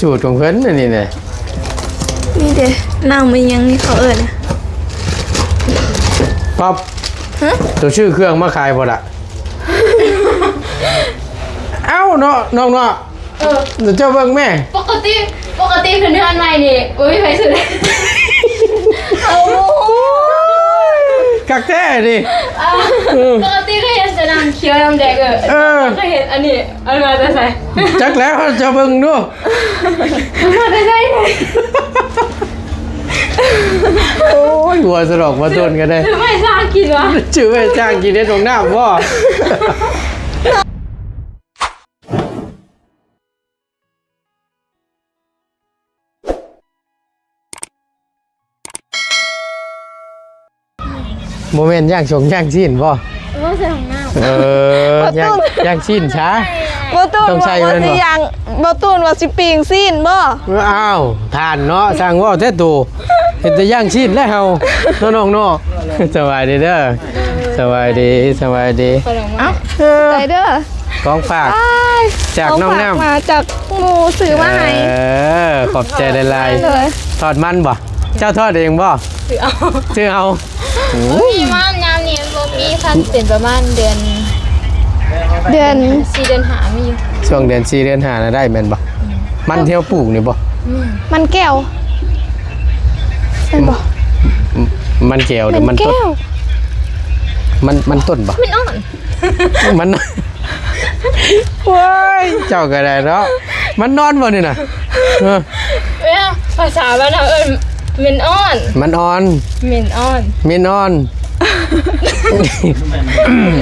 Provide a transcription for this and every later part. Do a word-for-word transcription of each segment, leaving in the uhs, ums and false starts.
สูตรของเพิ่นอันนี้เนี่ย นี่เด้ น้ำมันยังนี่เขาเอิ้นนะ ป๊อป ฮะ ตัวชื่อเครื่องมาขายบ่ล่ะ เอ้าเนาะ น้องเนาะ เออ เดี๋ยวเจ้าเบิ่งแม่ ปกติ ปกติคือเฮือนใหม่นี่บ่มีไผซื้อเลย เอา คักแท้นี่ อ่ะ เออ ปกติก็เห็นแต่น้ำเขียวน้ำแดง เออ เออ ก็เห็นอันนี้ เอามาแต่ใส่ จักแล้วเจ้าเบิ่งดู เอามาแต่ใส่ โอ้ย หัวสลอกมาโดนกันได้ ซื้อไม่สร้างกินวะ ซื้อไม่สร้างกินได้ตรงหน้าพ่อ โมเมนต์ย่างชงย่างชิ้นบ่ เออ ใส่ของน้ำ เออ บ่ ย่าง ตูน ย่างชิ้นช้า บ่ตูน ต้องใส่ ว่า แม่นบ่ สิย่าง บ่ตูนว่าสิปิ้งชิ้นบ่ อ้าว ทานเนาะ สั่งว่าแท้ตู เห็นแต่ย่างชิ้นแล้วเฮา เนาะน้องเนาะ สบายดีเด้อ สบายดี สบายดี ขนม เอ้า เออ ไปเด้อ ของฝาก อ้าย จากน้องน้ำ ของฝากมาจากหมู่ซื้อมาให้ เออ ขอบใจหลายๆ เลย ทอดมันบ่ เจ้าทอดเองบ่ ซื้อเอา ซื้อเอา โอ้ย มีมันยามนี้บ่มี คันเป็นประมาณเดือน เดือน สี่เดือนห้ามีอยู่ ช่วงเดือนสี่เดือนห้าน่ะได้แม่นบ่ มันที่เฮาปลูกนี่บ่ อืม มันแก้ว แม่นบ่ มันแก้วหรือมันต้น มันแก้ว มัน มันต้นบ่ มันอ่อน มัน โอ้ย เจ้าก็ได้เนาะ มันนอนบ่นี่น่ะ เออ เอ้ย ภาษาบ้านเฮาเอิ้นเหม็นอ่อน มันอ่อน เหม็นอ่อน เหม็นอ่อน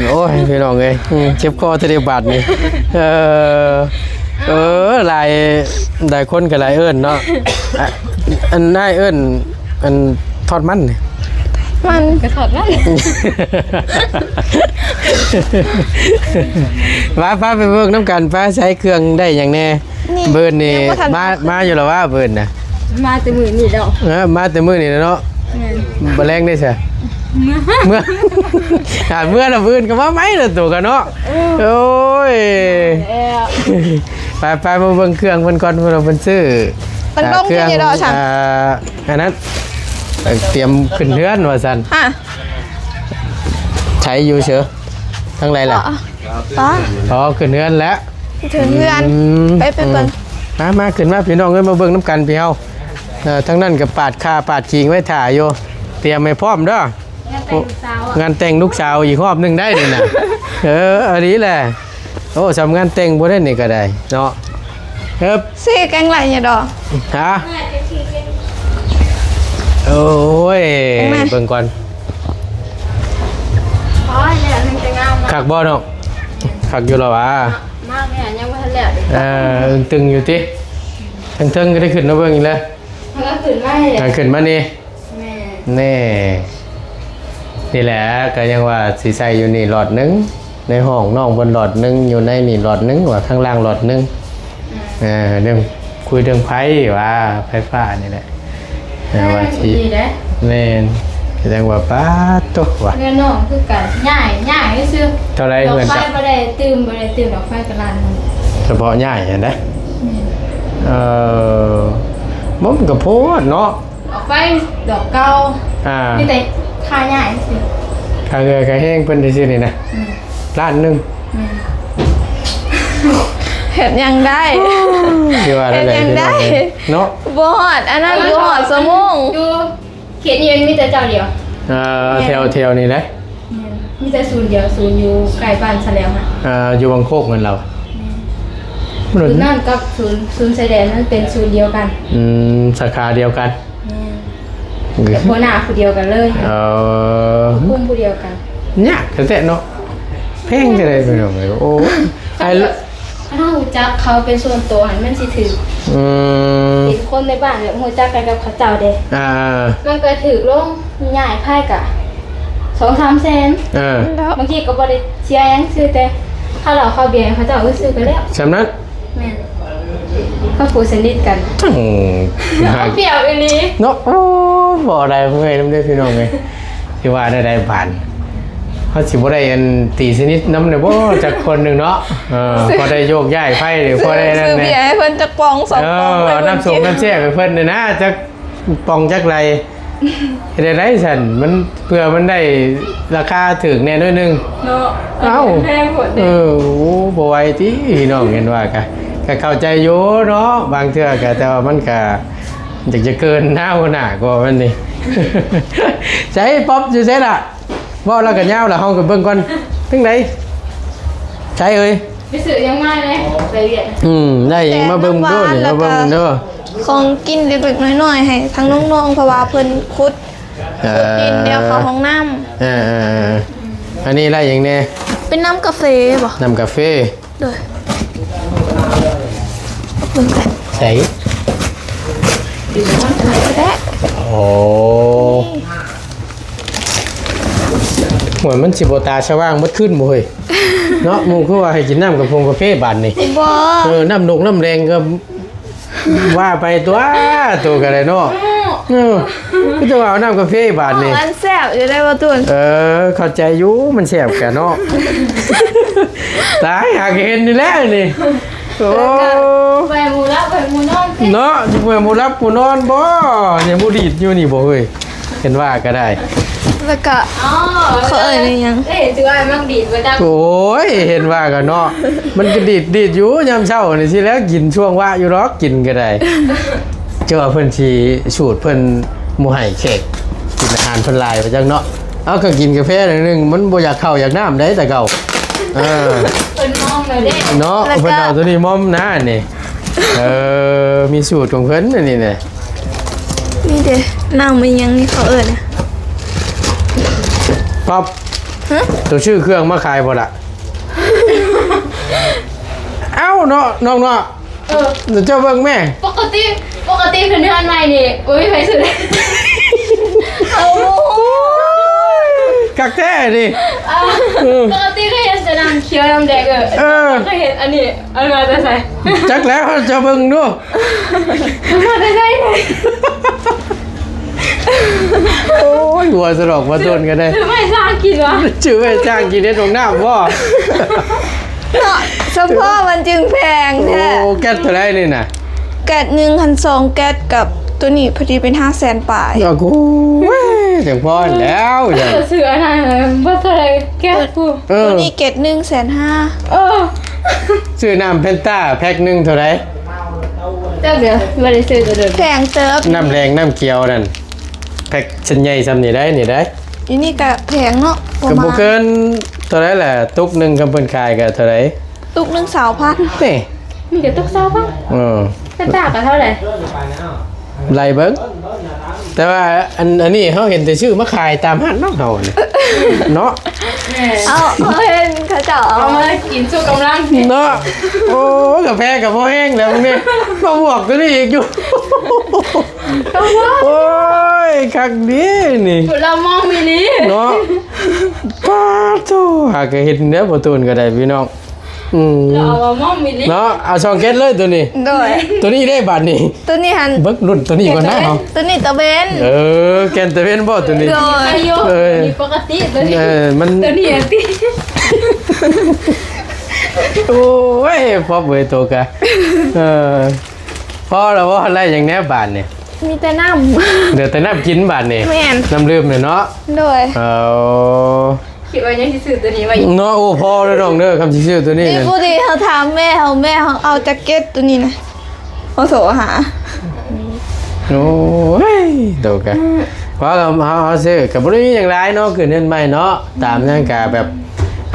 โอ้ย พี่น้องเอ้ย อืม เจ็บคอเทื่อเดียวบาดนี่ เออ เออ หลาย หลายคนก็หลายเอิ้นเนาะ อ่ะ อันนายเอิ้น อันทอดมันนี่ มัน ก็ทอดมัน มา พาไปเบิ่งนำกัน พาใช้เครื่องได้หยังแน่ นี่ เบิร์นนี่ ยังบ่ทัน มา มาอยู่แล้วว่าเบิร์นน่ะ มาแต่มื้อนี้แล้ว เออ มาแต่มื้อนี้แล้วเนาะ แม่น บ่แลงได้ซะ เมื่อ เมื่อ อ่า เมื่อละเบิร์นก็มาใหม่ละตัวกันเนาะ เออ โอ้ย แล้ว ไป ไป มาเบิ่งเครื่องเพิ่นก่อน เพิ่นว่าเพิ่นซื้อ มันลง อ่า เครื่อง ที่นี่ดอกฉัน อ่า อันนั้น เอ่อ เตรียมขึ้นเฮือนว่าซั่น ฮะ ใช้อยู่เฉย ทางใดล่ะ ป้า อ๋อ ขึ้นเฮือนแล้ว ถึงเฮือน อืม ไป ไปเบิ่ง อืม มา มา ขึ้นมา พี่น้องเอ้ย มาเบิ่งนำกันพี่เฮา เอ่อ ทางนั้นก็ปาดข่าปาดขิงไว้ถ่าอยู่ เตรียมให้พร้อมเด้อ งานแต่งลูกสาวอะ งานแต่งลูกสาวอีกรอบหนึ่งได้นี่นะ เออ อันนี้แหละ โอ้ สำงานแต่งบ่ได้นี่ก็ได้เนาะ เอิบ สี่แกงไหลเนี่ยดอก ฮะ โอ้ย แกงไหล เบิ่งก่อน อ๋อ เนี่ยมันจะงามนะ คักบ่เนาะ คักอยู่แล้ววะ มากเนี่ย ยังบ่ทันแล้ว เออ ตึงอยู่ติ เทิงๆ ก็ได้ขึ้นมาเบิ่งอีกแล้ว มันก็ขึ้นมาเลย อ่ะ ขึ้นมานี่ แม่ แน่ นี่แหละ ก็ยังว่าสิใส่อยู่นี่หลอดหนึ่ง ในห้องน้องเพิ่นหลอดหนึ่ง อยู่ในนี่หลอดหนึ่ง ว่าข้างล่างหลอดหนึ่ง อ่า เออ เรื่องคุยเรื่องไฟว่าไฟฟ้านี่แหละ เออ ว่าสิ ดีเด้ แม่น แสดงว่าป๊าดโตว่ะ เรื่องน้องคือกัน ย้าย ย้ายซื่อ เท่าไร ดอก เงิน ไฟ จ้ะ บ่ได้ตื่ม บ่ได้ตื่มดอกไฟกะลานหนึ่ง เฉพาะย้ายหั้นนะ แม่น เออ บ่ มันก็โพดเนาะ ดอกไฟดอกเก่า อ่า มีแต่ค่าย้ายซื่อ ค่าเหื่อค่าแฮงเพิ่นซื่อๆ นี่นะ อืม ล้านหนึ่ง อืม เฮ็ดหยังได้ สิว่าได้ เฮ็ดหยังได้ พี่น้องเอ้ย เนาะ บ่ฮอด อันนั้น เออ บ่ฮอดชั่วโมง อยู่เขตนี้มันมีแต่เจ้าเดียว อ่า แม่น แถว แถวนี้นะ แม่น มีแต่ศูนย์เดียว ศูนย์อยู่ใกล้บ้านซะแล้วฮะ อ่า อยู่วังโคกนั่นเหรอ แม่น ศูนย์นั่นกับศูนย์ ศูนย์ชายแดนนั่นเป็นศูนย์เดียวกัน อืม สาขาเดียวกัน แม่น แต่หัวหน้าผู้เดียวกันเลย เออ คุมผู้เดียวกัน ยากแท้ๆ เนาะ แพงจังได๋พี่น้องเอ้ย โอ้ ไอ้ ถ้ารู้จักเขาเป็นส่วนตัวหั้นมันสิถืก อืม เป็นคนในบ้านแบบรู้จักกันกับเขาเจ้าเด้ อ่า มันก็ถืกลง ย้ายไผกะ สองสามแสน เออ บางทีก็บ่ได้เสียหยัง ซื้อแต่ข้าวเหล้าข้าวเบียร์ให้เขาเจ้าซื้อไปแล้ว ส่ำนั้น แม่น เขาผู้สนิทกัน อืม เปรียบอีหลี เนาะ โอ้ย บ่ได้เมื่อยนำเด้อพี่น้องเอ้ย สิว่าได้ใดบาด เฮ สิบ่ได้อันตีสนิทนำเด้อบ่ จักคนหนึ่งเนาะ เออ พอได้โยกย้ายไฟหรือพอได้นั่น ซื้อเบียร์ให้เพิ่นจักป๋องสองป๋อง เออ ให้เพิ่น น้ำส้ม กิน น้ำแซ่บให้เพิ่นเนี่ยนะ จักป๋องจักไร เฮ็ดได้ซั่น มัน เพื่อมันได้ราคาถูกแน่น้อยหนึ่ง เนาะ เอ้า แพงหมด เอ เด้ อ โอ้ บ่ไหวติ พี่น้องเห็นว่ากะ กะเข้าใจอยู่เนาะ บางเทื่อกะ แต่ว่ามันกะ อยากจะเกินหน้าหัวหน้าก็มันนี่ ใช้ป๊อปอยู่ใช่ล่ะ เว้าแล้วกะยาวล่ะ เฮากะเบิ่งก่อน จั่งใด ใช้เอ้ย ไปซื้อหยังมาเลย ไปเวียด อืม ได้หยังมาเบิ่งดูนี่ มาเบิ่งดู ของกินเล็กๆน้อยๆให้ทั้งน้องๆ เพราะว่าเพิ่นขุด เอ่อ ขุดดินเดี๋ยวเข้าห้องน้ำ เออ เออ เออ อันนี้ได้หยังแน่ เป็นน้ำกาแฟบ่ น้ำกาแฟ โดย เบิ่งกัน ใส่ แซ่บ โอ้ เหมือนมันสิบ่ตาสว่างหมดขึ้นบ่เฮ้ย เนาะ หมู่คือว่าให้กินน้ำกาแฟ กาแฟบาดนี่ บ่ เออ น้ำนกน้ำแดงก็ ว่าไปตัว ตัวกะได้เนาะ เออ ก็จะว่าเอาน้ำกาแฟบาดนี่ อันแซ่บอยู่ได้บ่ตูน เออ เข้าใจอยู่ มันแซ่บกะเนาะ ตาย หากเห็นนี่แหละนี่ โอ้ ไปหมู่หลับไปหมู่นอนสิ เนาะ สิไปหมู่หลับหมู่นอนบ่ เนี่ยหมู่ดีดอยู่นี่บ่เฮ้ย เห็นว่าก็ได้ แล้วก็ อ๋อ เขาเอ่ยในยัง เอ้ย ตัวมันดีดมาจาก โอ้ย เห็นว่ากันเนาะ มันก็ดีด ดีดอยู่ยามเช้านี่สิแล้วกินช่วงวะอยู่หรอก กินก็ได้ เจ้าว่าเพิ่นสิสูตรเพิ่นบ่ให้แขกกินอาหารเพิ่นหลายว่าจังเนาะ เอาก็กินกาแฟหน่อยหนึ่ง มันบ่อยากข้าวอยากน้ำได้แต่เก่า เออ เพิ่นมอมเลยเด้ เนาะ แล้วก็ เพิ่นเอาตัวนี้มอมหน้านี่ เออ มีสูตรของเพิ่นอันนี้เนี่ย นี่เด้ น้ำมันยังนี่เขาเอิ้นนะ ป๊อป ฮะ ตัวชื่อเครื่องมาขายบ่ล่ะ เอ้าเนาะ น้องเนาะ เออ เดี๋ยวเจ้าเบิ่งแม่ ปกติ ปกติคือเดือนใหม่นี่บ่มีใครซื้อ เอา คักแท้นี่ เออ เออ ปกติก็เห็นแต่น้ำเขียวน้ำแดง เออ เออ ก็เห็นอันนี้ เอามาแต่ใส่ จักแล้วเจ้าเบิ่งดู มาแต่ใส่ โอ้ย หัวสลอกมาโดนกันได้ ซื้อไม่สร้างกินวะ ซื้อไม่สร้างกินได้ตรงหน้าบ่ เนาะ เฉพาะมันจึงแพงแท้ โอ้ แก๊สเท่าไหร่นี่น่ะ แก๊สหนึ่งพันสอง แก๊สกับตัวนี้พอดีเป็นห้าแสนปลาย โอ้โห จังพอแล้ว เออ ซื้ออันนั้นบ่เท่าไหร่ แก๊สกู เออ ตัวนี้แก๊สหนึ่งแสนห้า เออ ซื้อน้ำแฟนต้าแพ็คหนึ่งเท่าไหร่ จักเดี๋ยว บ่ได้ซื้อตัวเดิม แพงเติบ น้ำแดงน้ำเขียวนั่น แพ็คชิ้นใหญ่ส่ำนี่ได้ นี่ได้ อยู่นี่ก็แพงเนาะ ก็บ่เกินเท่าไหร่แหละ ตุกหนึ่งคันเพิ่นขายก็เท่าไหร่ ตุกหนึ่งซาวพัน นี่ มีแต่ตุกซาวพัน เออ แฟนต้าก็เท่าไหร่ ไล่เบิ่ง แต่ว่าอัน อันนี้เฮาเห็นแต่ซื้อมาขายตามห้างเนาะ เฮานี่ เนาะ แม่ เอา เอาเห็นเขาเจ้าเอา เอามากินสู้กำลัง เนาะ โอ้ กาแฟก็บ่แห้งแล้วนี่ มาบวกตัวนี้อีกอยู่ โอ้ย คักดีนี่ เรามองมิลี เนาะ ป๊าดโธ่ หากะเห็นเด้อ บ่ตูนก็ได้พี่น้อง อืม เราเอามามองมิลี เนาะ เอาสองแก๊สเลยตัวนี้ โดย ตัวนี้ได้บาดนี่ ตัวนี้หั่น เบิ่งรุ่นตัวนี้ก่อนนะ เอา ตัวนี้ตะเวน เออ แก๊สตะเวนบ่ตัวนี้ โดย อายุ เออ นี่ปกติตัวนี้ เออ มัน ตัวนี้อะติ โอ้ย พอเบยตัวกะ เออ พอแล้วบ่ อะไรอย่างแน่บาดนี่ มีแต่น้ำ เหลือแต่น้ำกินบาดนี่ แม่น น้ำดื่มเนี่ยเนาะ โดย เอา คิดว่ายังสิซื้อตัวนี้ไว้อีก เนาะ โอ้ พอแล้วน้องเด้อ คำสิซื้อตัวนี้ นี่ นั่น ผู้ดีเขาถามแม่เขา แม่เขาเอาแจ็คเก็ตตัวนี้นะ เขาโทรหา โอ้ย โดกะ เพราะเรา เฮา เฮาซื้อก็บ่ได้มีหยังหลายเนาะ ขึ้นเฮือนใหม่เนาะ ตามนั้นกะแบบ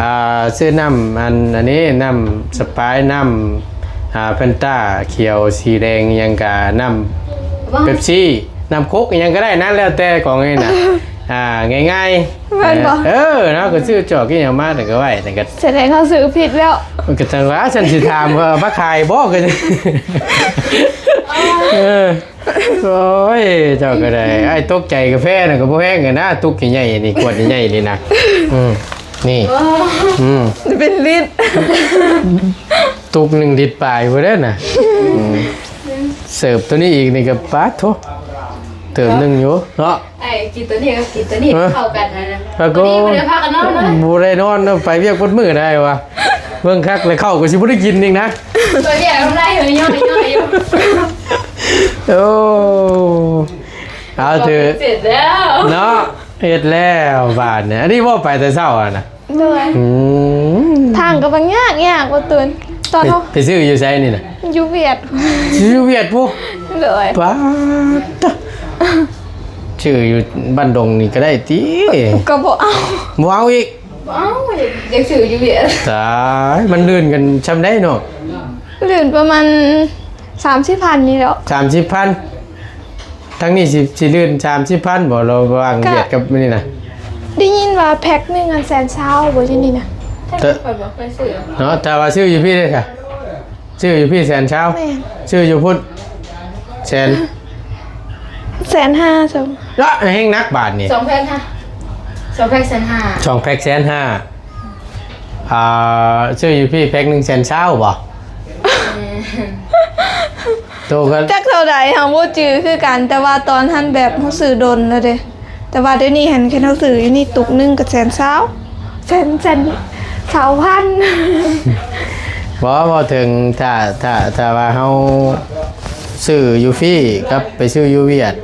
อ่า ซื้อน้ำอัน อันนี้ น้ำสไปร์ น้ำ อ่า แฟนต้า เขียว สีแดง อิหยังกะ น้ำ เป๊ปซี่ น้ำโค้ก อิหยังก็ได้นะ แล้วแต่ของนี่นะ อ่า ง่ายๆ แม่นบ่ เออ เนาะ ก็ซื้อจอกอิหยังมา แต่ก็ไว้ แต่ก็ แสดงเขาซื้อผิดแล้ว มันก็จังว่า ฉันสิถามว่ามาขายบ่ ก็ เออ โอ้ย เจ้าก็ได้ ไอ้ตกใจกาแฟน่ะก็บ่แพงกันนะ ตุกใหญ่ๆนี่ ขวดใหญ่ๆนี่นะ อืม นี่ อืม เป็นลิตร ตุกหนึ่งลิตรปลายพุ้นเด้อน่ะ อืม เสิร์ฟตัวนี้อีกนี่ก็ ป๊าดโธ่ เติมหนึ่งอยู่เนาะ ไอ้ กินตัวนี้ก็กินตัวนี้ ฮะ เข้ากันนะ แล้วก็ วันนี้บ่ได้พากันนอนเลย บ่ได้นอนเนาะ ไปเวียกเบิดมื้อได้วะ เบิ่งคักเลย ข้าวก็สิบ่ได้กินอีกนะ ไปเวียกน้ำลายย่อยๆอยู่ โอ้ เอาเถอะ เสร็จแล้ว เนาะ เฮ็ดแล้วบาดเนี่ย อันนี้ว่าไปแต่เช้าอะนะ โดย อืม ทางก็บ่ยาก ยากบ่ตูน ตอน ไป เฮา ไปซื้ออยู่ไสนี่น่ะ อยู่เวียด ซื้ออยู่เวียดพุ้น โดย ป๊าด ซื้ออยู่บ้านดงนี่ก็ได้ติ ก็บ่เอา บ่เอาอีก เอ้า อยากซื้ออยู่เวียด ตาย มันลื่นกันช่ำได้เนาะ ลื่นประมาณสามสิบพันนี่แหละ สามสิบพัน ทั้งนี้สิ สิลื่นสามสิบพันบ่ ระหว่าง ก็ เวียดกับนี่นะ ได้ยินว่าแพ็คหนึ่งอันแสนซาวบ่อยู่นี่นะ แต่ ข้อยบ่เคยซื้อ เนาะ แต่ว่าซื้ออยู่พี้เด้อค่ะ ซื้ออยู่พี้แสนซาว แม่น ซื้ออยู่พุ้น แสน แสนห้า สอง ละแฮงหนักบาดนี่ สองแพ็คค่ะ สองแพ็คแสนห้า สองแพ็คแสนห้า อ่า ซื้ออยู่พี้แพ็คหนึ่งแสนซาวบ่ แม่น โตกัน จักเท่าใดเฮาบ่จื่อคือกัน แต่ว่าตอนหั้นแบบเฮาซื้อดนแล้วเด้ แต่ว่าเดี๋ยวนี้หั้นคันเฮาซื้ออยู่นี่ตุกหนึ่งก็แสนซาว แสน แสนซาวพัน บ่ บ่ถึง ถ้า ถ้า ถ้าว่าเฮาซื้ออยู่พี้กับไปซื้ออยู่เวียด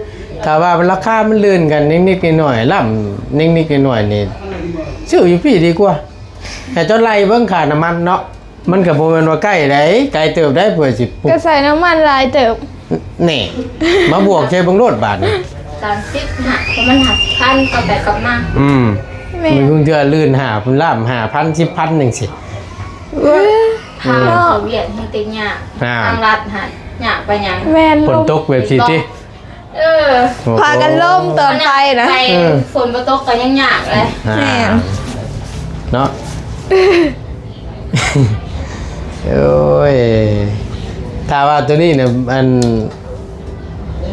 ถ้าว่าราคามันลื่นกันนิดๆหน่อยๆ ล้ำนิดๆหน่อยๆนี่ ซื้ออยู่พี้ดีกว่า แต่เจ้าไล่เบิ่งค่าน้ำมันเนาะ มันก็บ่แม่นว่าใกล้ใด ไกลเติบได้เพื่อสิปุ๊บ ก็ใส่น้ำมันหลายเติบ นี่ มาบวกใส่เบิ่งโลดบาดนี่ สามสิบห้า ประมาณห้าสิบพัน กลับไปกลับมา อืม แม่น มันเพิ่งเทื่อลื่นห้า ล้าน ห้าพัน สิบพันจั่งซี้ เว้ย พา อืม เข้าเวียดแฮงแต่ยาก อ่า ทางลัดหั่นยากไปหยัง แม่น ฝนตกแบบนี้ติ เออ โอ้โห พากันล่มตอนไปนะ ไป เออ ฝนบ่ตกก็ยังยากเลย อ่า แม่น เนาะ โอ้ย ถ้าว่าตัวนี้เนี่ย อัน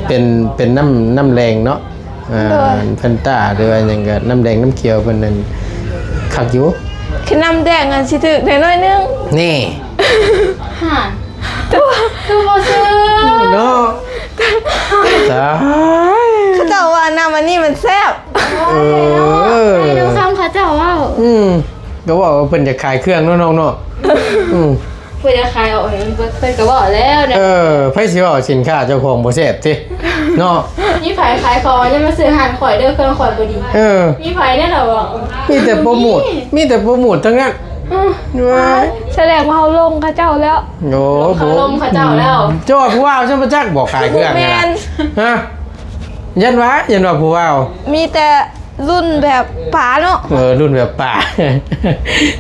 เป็น เป็นน้ำ น้ำแดงเนาะ อ่า โดย แฟนตา หรือว่าหยังก็น้ำแดงน้ำเขียวเพิ่นนั่นคักอยู่ คือน้ำแดงอันสิถึกได้น้อยนึง นี่ ฮะ คือบ่ซื้อ เนาะ ตาย เขาเจ้าว่าน้ำอันนี้มันแซ่บ เออ ไอ้น้องคำเขาเจ้าเว้า อืม ก็ว่าเพิ่นจะขายเครื่องเนาะน้องเนาะ อืม เพิ่นจะขายออกให้มันเบิด เพิ่นก็เว้าแล้วนะ เออ ไผสิเว้าสินค้าเจ้าของบ่แซ่บติ เนาะ มีไผขายของจะมาซื้อร้านข่อยเด้อ เครื่องข่อยบ่ดี เออ มีไผเนี่ยเหรอวะ มีแต่โปรโมท มี มีแต่โปรโมททั้งนั้น อืม ว้าย แสดงว่าเฮาลงเขาเจ้าแล้ว โอ้ เขาลงเขาเจ้าแล้ว เจ้าว่าผู้ว่าเจ้ามาจักบอกขายเครื่อง แม่น นะ ฮะ ยันว่า ยันว่าผู้ว่า มีแต่รุ่นแบบป๋าเนาะ เออ รุ่นแบบป๋า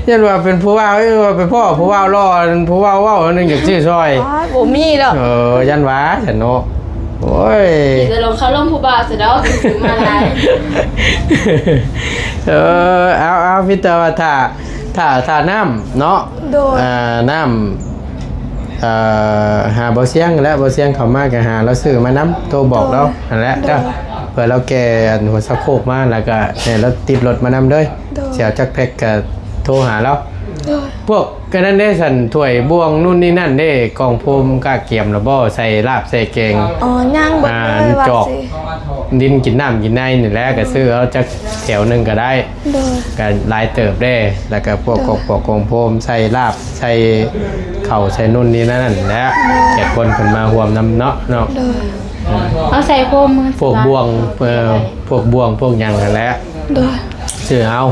ยันว่าเป็นผู้ว่า เอ้ย ว่าเป็นพ่อผู้ว่าหล่อ ผู้ว่าเว้าอันนึงอยากซื้อซอย อ๋อ บ่มีดอก เออ ยันว่าซั่นเนาะ โอ้ย เดี๋ยวลองเข้าร่มผู้บ่าวซะดอก ซื้อมาหลาย เออ เอา เอา มีแต่ว่าถ้า ถ้า ถ้าน้ำเนาะ โดย อ่า น้ำ เอ่อ หาบ่เสียง และบ่เสียงเข้ามาก็หาลาวซื้อมานำ โทรบอกลาว โดย หั่นแหละ โดย เด้อ เพื่อลาวแก่อันหัวสะโพกมา แล้วก็ให้ลาวติดรถมานำเด้อ โดย สิเอาจักแพ็คก็โทรหาลาว โดย พวกอันนั้นเด้ ซั่นถ้วยบ่วงนู่นนี่นั่นเด้ กล่องโฟมกะเกียมแล้วบ่ ใส่ลาบใส่แกง อ๋อ ยังบ่ อ่า ได้ว่า จอก สิ ดินกินน้ำกินในนี่แหละ ก็ซื้อเอาจักแถวหนึ่งก็ได้ โดย ก็หลายเติบเด้ แล้วก็พวก โดย กอกปอกกองโฟม ใส่ลาบ ใส่ข้าว ใส่นู่นนี่นั่นแหละ โดย แขกคนเพิ่นมาร่วมนำเนาะ เนาะ โดย เอาใส่โฟมมือ พวกบ่วง เอ่อ พวกบ่วง พวกหยังนั่นแหละ โดย ซื้อเอา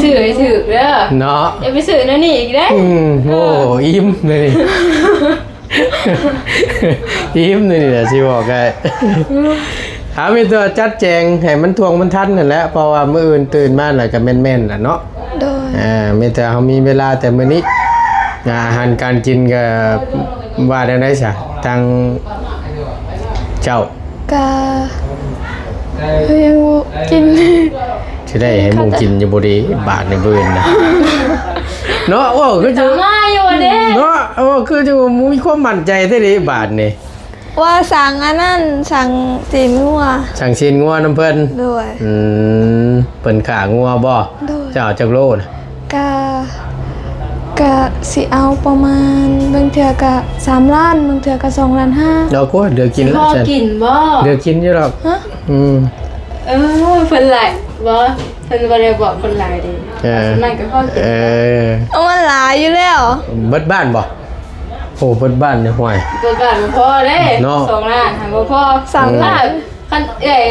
ซื้อให้ถืกเด้อ เนาะ อย่าไปซื้อแนวนี้อีกเด้อ อืม โอ้ อิ่มเลย อิ่มเลยนี่แหละ สิบอกให้ หามีแต่จัดแจงให้มันท่วงมันทันนั่นแหละ เพราะว่ามื้ออื่นตื่นมาแล้วก็แม่นๆล่ะเนาะ โดย อ่า มีแต่เฮามีเวลาแต่มื้อนี้ อ่า อาหารการกินก็ว่าแนวใดซะ ทางเจ้า กะ เฮ้ย ยังบ่กิน สิได้ให้หมู่กินอยู่บ่ดี บาดนี่มื้ออื่นนะ เนาะ โอ้ คือจัง มาอยู่เด้ เนาะ โอ้ คือจังบ่มีความมั่นใจแท้เด้ บาดนี่ ว่าสั่งอันนั้น สั่งตีนงัว สั่งตีนงัวนำเพิ่น โดย อืม เพิ่นฆ่างัวบ่ โดย เจ้าเอาจักโลนะ กะ ก็สิเอาประมาณ บางเทื่อก็สามล้าน บางเทื่อก็สองล้านห้า เราก็เหลือกิน สิพอ แล้ว ฉัน กินบ่ เหลือกินอยู่หรอก ฮะ อืม เออ เพิ่นหลายบ่ เพิ่นบ่ได้บอกเพิ่นหลายเด้ เออ นั่นก็พอกิน เออ เอามันหลายอยู่แล้ว เบิดบ้านบ่ โอ้ เบิดบ้านเนี่ย ห่วย เบิดบ้านบ่พอเด้ เนาะ สองล้านหั้นบ่พอ สามล้าน อืม คันเอื้อย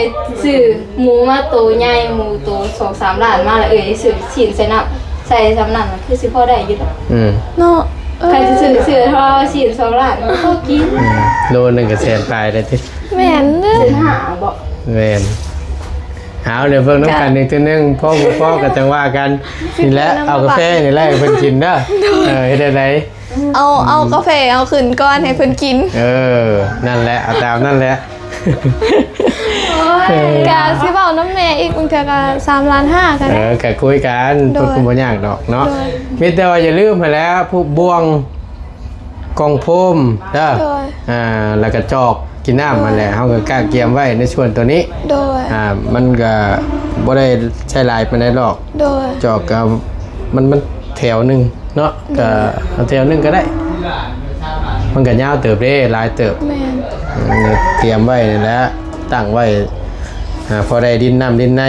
ซื้อหมูมาโตใหญ่ หมูโตสองสามล้านมา แล้วเอื้อยซื้อชิ้นใส่น้ำ ใส่ซ้ำนั่นน่ะ คือสิพอได้อยู่ดอก อืม เนาะ เออ คันสิซื้อ ซื้อเท่าชิ้นสองล้าน มันพอกิน อืม โลหนึ่งก็แสนปลายเลยติ แม่นเด้อ แสนห้าบ่ แม่น เอาเดี๋ยวเบิ่งนำกันอีกเทื่อนึง พอบ่พอก็จั่งว่ากัน นี่แหละ เอากาแฟนี่แหละให้เพิ่นกินเด้อ เออ เฮ็ดจั่งใด เอา เอากาแฟเอาขึ้นก่อนให้เพิ่นกิน เออ นั่นแหละ เอาตามนั่นแหละ โอ้ย กะสิเว้านำแม่อีก บางเทื่อก็สามล้านห้าก็ เอ ได้ อ ก็คุยกัน โดย เพิ่นก็บ่ยากดอกเนาะ โดย มีแต่ว่าอย่าลืมหั้นแหละ พวกบ่วง กล่องโฟมเด้อ โดย อ่า แล้วก็จอกกินน้ำนั่นแหละ เฮาก็กะเกียมไว้ในส่วนตัวนี้ โดย อ่า มันก็บ่ได้ใช้หลายปานใดหรอก โดย จอกก็มัน มันแถวหนึ่งเนาะ โดย ก็เอาแถวหนึ่งก็ได้ มันก็ยาวเติบเด้ หลายเติบ แม่น อืม เตรียมไว้นี่แหละ ตั้งไว้ อ่า พอได้ดินน้ำดินใน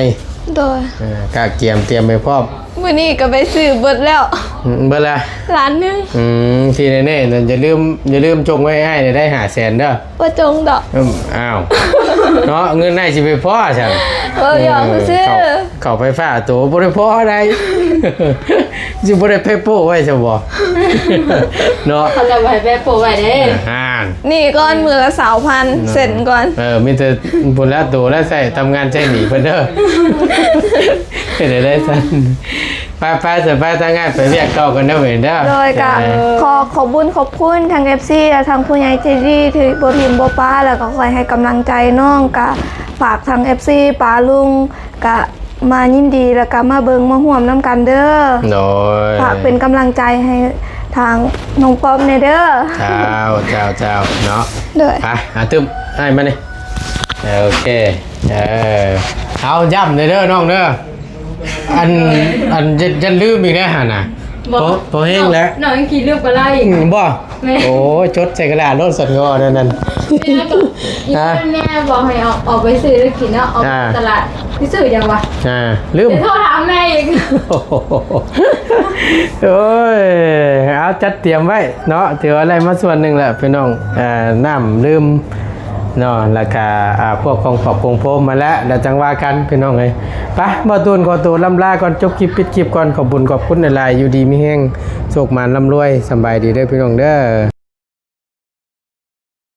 โดย อ่า กะเกียมเตรียมไว้พร้อม มื้อนี้ก็ไปซื้อเบิดแล้ว อืม เบิดละ ล้านหนึ่ง อืม ที่แน่ๆนั่นอย่าลืม อย่าลืมจงไว้ให้ได้ห้าแสนเด้อ บ่จงดอก อืม อ้าว เนาะ เงินให้สิไปพอซั่น เว้าหยอกซื่อๆ เออ เข้า เข้าไฟฟ้าตัวบ่ได้พอได้ สิบ่ได้ไปโปะไว้ซะบ่ เนาะ เขาจะบ่ให้ไปโปะไว้เด้ อ่า นี่ก่อนมื้อละสองพัน เนาะ เซ็นก่อน เออ มีแต่บุญละตัวละใส่ทำงานใช้หนี้เพิ่นเด้อ เฮ็ดได้ซั่น ไปๆ สิไปทางงานไปเวียกต่อกันเด้อเว้ยเด้อ โดยกะ เออ ขอขอบบุญขอบคุณทาง เอฟซี และทางผู้ใหญ่ใจดีที่บ่ถิ่มบ่ปา แล้วก็คอยให้กำลังใจน้อง กะฝากทาง เอฟซี ปาลุง กะมายินดี แล้วกะมาเบิ่งมาร่วมนำกันเด้อ โดย ฝากเป็นกำลังใจให้ทางน้องป๊อปแหน่เด้อ เจ้า เจ้า เจ้า เนาะ โดย ไป หาตึม ให้มานี่ โอเค เออ เอาย้ำเลยเด้อน้องเด้อ อัน อัน อย่า อย่าลืมอีกนะหั่นน่ะ บ่ พอ พอแฮงแล้ว น้องยังขี้ลืมปลาไหลอีก อืม บ่ แม่ โอ้ย จดใส่กระดาษโลดสัตว์งอนั่นนั่น นี่นะก็ ฮะ แม่บอกให้ออก ออกไปซื้อแล้วกินเนาะ ออก อ่า ตลาด ไปซื้อหยังวะ อ่า ลืม เดี๋ยวโทรถามแม่อีก โอ้ย เอาจัดเตรียมไว้เนาะ ถือว่าได้มาส่วนหนึ่งแหละพี่น้อง อ่า น้ำลืม เนาะ แล้วก็ อ่า พวกของปรับของโฟมมาแล้ว แล้วจั่งว่ากันพี่น้องเอ้ย ไป บ่าวตูนขอตัวล่ำลาก่อน จบคลิปปิดคลิปก่อน ขอบบุญขอบคุณหลายๆ อยู่ดีมีแฮง โชคหมานร่ำรวย สำบายดีเด้อพี่น้องเด้อ